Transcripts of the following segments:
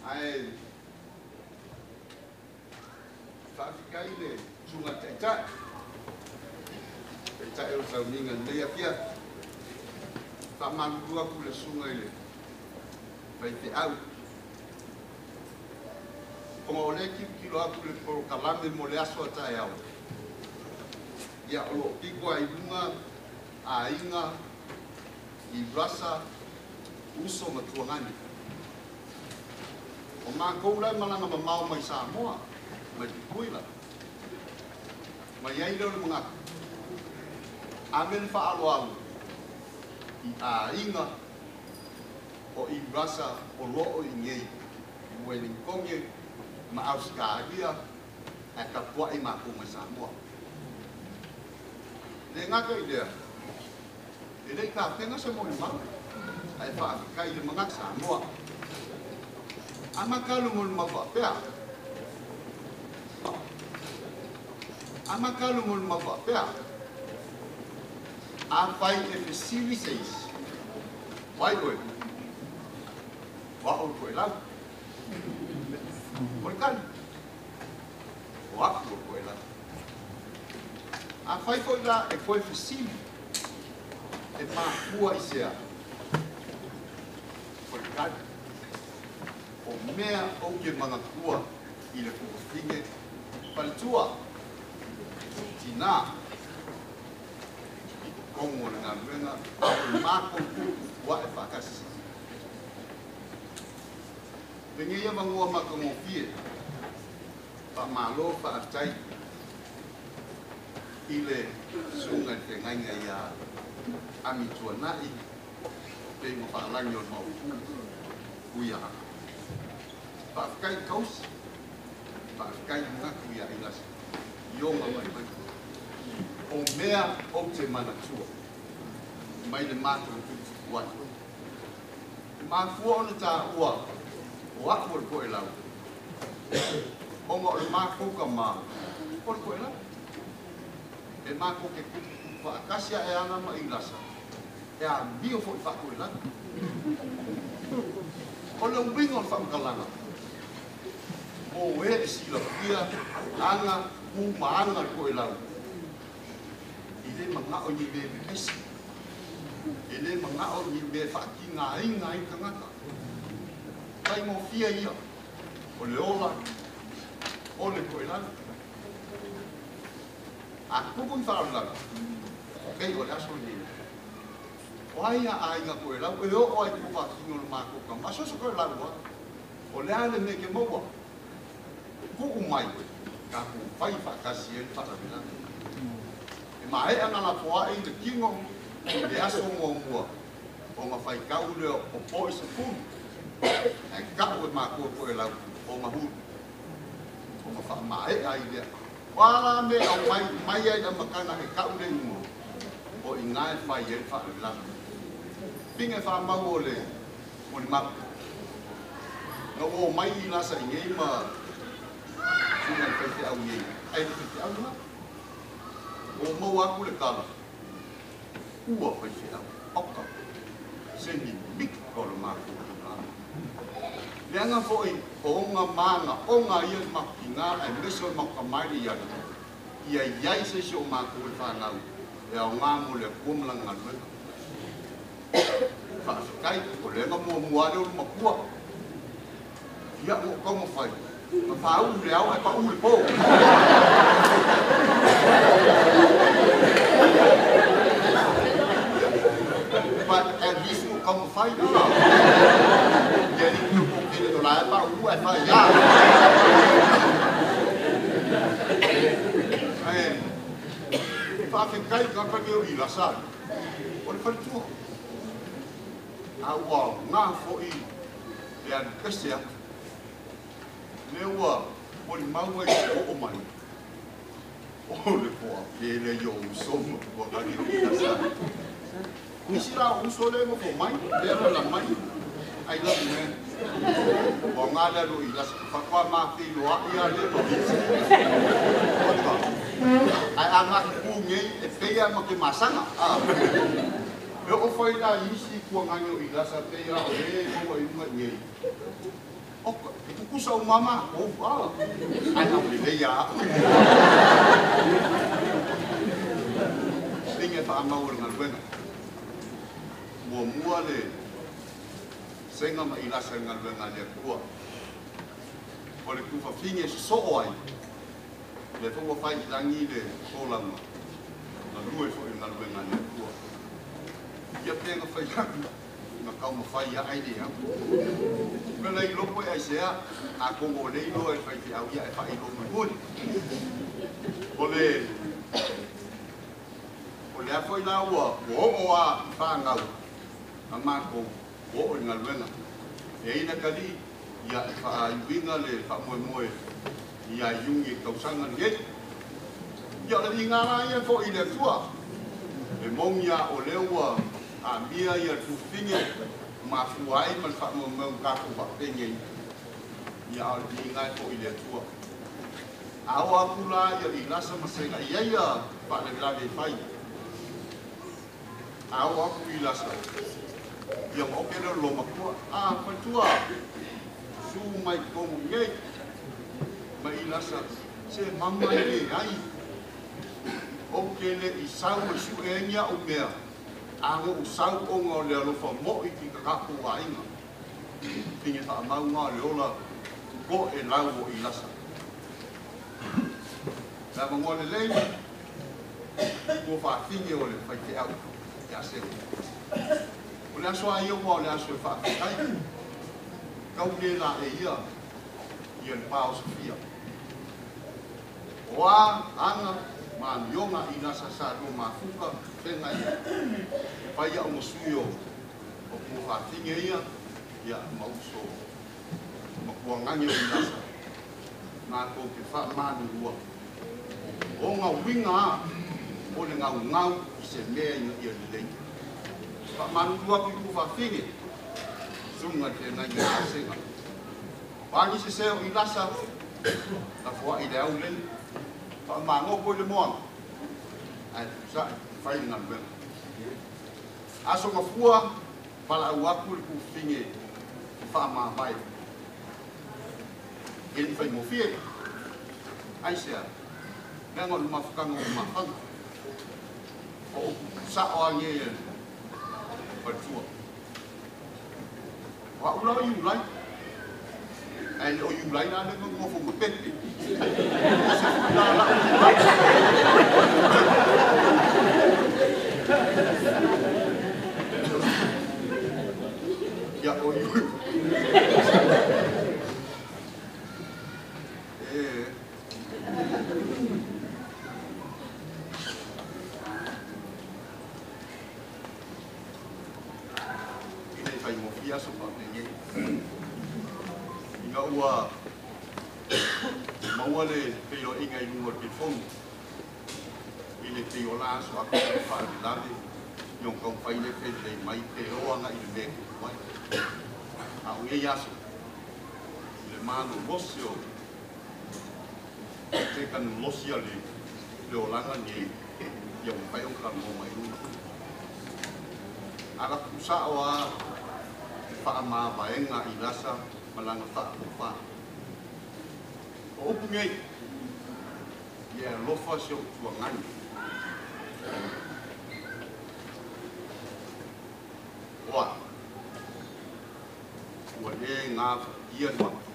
Ae faafetai le susuga i le Taitai, Taitai o le sauniga i lenei afiafi. Faamalulu atu i le susuga i le faifeau, ona o lea e tilotilo atu i le polokalame mo le aso a taeao, ia o lo o pito lava i luga aiga i Rasa, uso ma tuagani. O matou la e malaga mamao mai Samoa, mai Tutuila, ma i ai lea o le manatu, ave le faaaloalo i aiga o i Rasa o lo o i inei i Ueligitone ma Ausetalia ae tapuai matou mai Samoa. Le gata i lea, e le i tapena se molimau, ae faafetai i le manatu Samoa. Amata le molimau faapea. Amata le molimau faapea. Afai e fesili se isi, o ai oe? O au o le toelau. O le tali, o au o le toelau. Afai foi la e toe fesili, e mafua i se a? O le tali, o mea ou te manatua i le tuafafine, faletua, tinā, i totonu o le galuega a o le matou tuputupuae faatasi. Lenei avanoa matagofie, faamalo faafetai i le susuga i le feagaiga ia Amituanai pei ma faalagi o le Maopu Tuiaana. Faafetai i tausi, faafetai i manatu ia Ilasa i ona vaivaiga. O mea ou te manatua mai le matou tuputupuae. E mafua ona taua o au o le toelau, ona o le matou tamā o le toelau. E matou te tuputupu faatasi ae ana ma Ilasa, e amio foi faatoelau. O le uiga o le faamatalaga, mo e silafia aga tu ma aga le toelau, e le manao i ni mea vevesi, e le manao i ni mea e faatigaina ai le tagata. Faigofie ia o le ola o le toelau. A tupu ni faalavelave, pei o le aso lenei. O ai a aiga toelau, e oo ai tufatino o le matou tama, so o se toelau lava, o le a le mea e te maua, tuu mai, tatou fai faatasi ai le faalavelave. E maea ona lafoai le tino i le aso muamua, ona faitau lea o poe 10, ae tau e matou toelau o mahulu, ona faamaea ai lea. O a la mea e aumai mai ai le amataga e tau le igoa, o i ina e fai ai le faalavelave. Pinga e faamau o le molimau. Na ua omai i Lasa i nei ma susuga i le faifeau nei, ae le faifeau lena. Ua maua atu le tala, ua faifeau, oka, se mimita o le matou tulaga. Leaga foi o ona maga ona ia le matou tina aemaise o le matou tama e le i alu, ia i ai se isi o matou e fanau e aoga mo le Atua ma lana galuega. Faafetai, o lea na muamua lea o le matua. Ia ua ou taumafai, na fāū le ao ae paū le po. But at least ua ou taumafai. Ia alii o tele o la e paū ae fai lava. Ae faafetai i tagata nei o Ilasa, o le faletua. A ua aoga foi le alu ese atu. Lea ua molimau ai i oo mai, o le toatele ia o uso ma tuagani o Ilasa. Nisi la o uso lea e nofo mai, lea lala mai, I love you man. Ua aoga le alu o Ilasa, faatoa mafeiloai lava lea ma Visa. Oka. Ae a matupu nei, e pei lava ma te masaga. E oo foi la i isi tuagani o Ilasa pei lava o le e maua i luga i nei. Oka, Tutusa o mama o a. Ai au le ia. Tinge fa mau le galuega. Muamua le senga ma ilasa le galuega a le Atua. O le tufafine sosoo ai. Le foi ua fai i lagi le tolaga. Galue foi le galuega a le Atua. Ia pega fai atu. Na taumafai ia ai le au. Pele i loko e aisea, a kongo o le ilo e fai te au ia e fai lo mulimuli. O le a foi la ua oo a i whāngau, a mākou, ua oo i galuega. E ina kali, ia e whaaiwinga le whaamoemoe ia iungi e tausaga lenei. Ia o le viga ia foi i le Atua. E mongi a o lea ua amia ia le tufafine mafua ai ma le faamoemoe o tatou faapegei. Ia o le viga e foi i le Atua. A o atu la ia ilasa ma sega ia ia faalavelave e fai. A o atu ilasa. Ia ma oke leo lo matua. A fatua. Su mai tonu nei. Ma ilasa. Se mama e le ai. O ke le i sau e su e nia o mea. A ngo u sau o ngā le alofa mo i ki kakapu wa inga. Tinge wha mau ngā le ola ko e lau o ilasa. La mangoa le lei, ua whaafinge o le whai te au, ia se. O le aso a ia ua o le aso e whaafetai. Kau le la e ia, ia le pā o Sofia. O a, anga, ma mionga i lasa sa lua mafuka, whenga ia. Pai ia o masui o kua whaafinge ia, ia mauso, makua ngange o i lasa. Ngā kou ke whaamanu ua. O ngā winga o le ngau ngau i se mea inga ia le lei. Whaamanu ua ki kua whaafinge, sunga te nai ngā asenga. Pāngi se seo i lasa, la fua i le au lei. Whaamangoko i le moanga. Ai tusa whai ngā luenga. Aso ngā fua, pala au aku le kufinge whaamāmai. E ni whai mofie. Ai sea, mea ngā le mafukanga o mafanga. O sa o ange e whatua. Wa ula o iulai. Ai le o iulai la le ngofo mapete. O se fula la o iulai. Ia o iulai. I le whai mofia so whapenge. Inga ua maua le peilo inga i lunga o te telefonu. I le peio la so aku te whaalavelave. Iong kau whai le pele mai te oanga i le mea kuku mai. A o ngei aso. Le mano losi o te kanu losi a le olanga ni ia o whai o kanu mai lunga. Ara kusa o a whaamā vaenga i lasa malanga whaapōwha. O upu ngei, ia alofa se o tuangani. Oa, ua le ngā whakia le matu.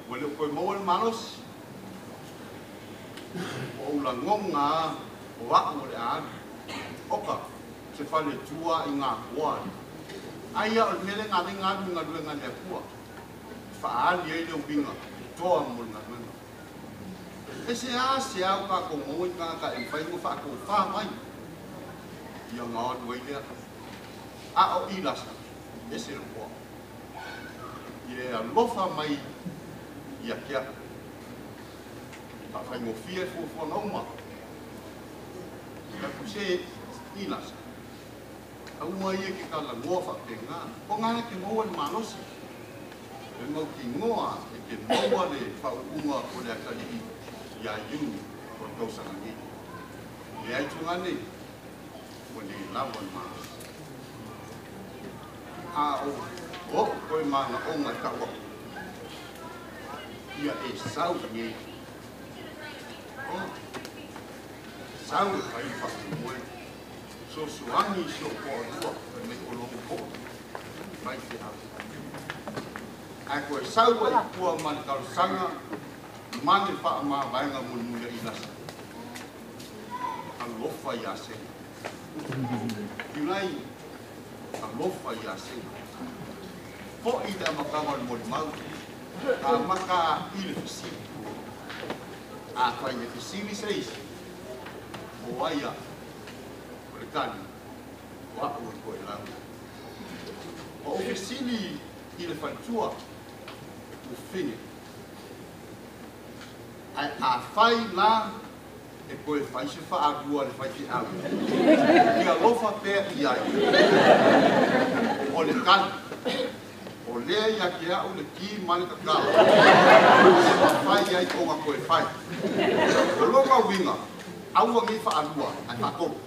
Ua le koe maua le malosi. O ula ngonga o au o le aali. Oka, se whale tua i ngā koa. Ai ia o le mele ngā le ngā ngā ngā le akua. Whaali ai le uwinga, toa mo le ngā. E se a se au ka ko ngoi ka ka e whai ngo whaako wha mai. Ia ngā alu ai lea. A o i lasa, e se loa. I e alofa mai ia kia. Whai ngofia e fuafua ngauma. Ka kuse i lasa. Aua ia ke kala ngoa whapenga. Ko ngā ke maua le malosi. E mau ki ngoa e ke maua le whauunga o le akali'i ia iu o le tausaga nei. Le ai tunga nei, ua le lawa le malosi. A o koe maga onga e tau aku. Ia e sau nei. O, sau e fai faamoemoe. Sosoagi si ou toalua fai mai o logo po'o faifeau. Ae toe sau ai i tua ma le talosaga ma le faamavaega mulimuli ai lasa. Alofa iā Sega. Iulai, alofa iā Sega. Fo'i le amataga o le molimau, amata i le fesili. Afai e fesili se isi, o ai a'u? O le tali, o a'u o Toelau. Ua ou fesili i le faletua, ufine. Ae afai la e toe fai se faalua a le faifeau, e alofa pea i ai. O le tali, o lea ia te a'u le ki ma le tatalo e mafai ai ona toe fai. O lona uiga, aua nei faalua ae faatolu.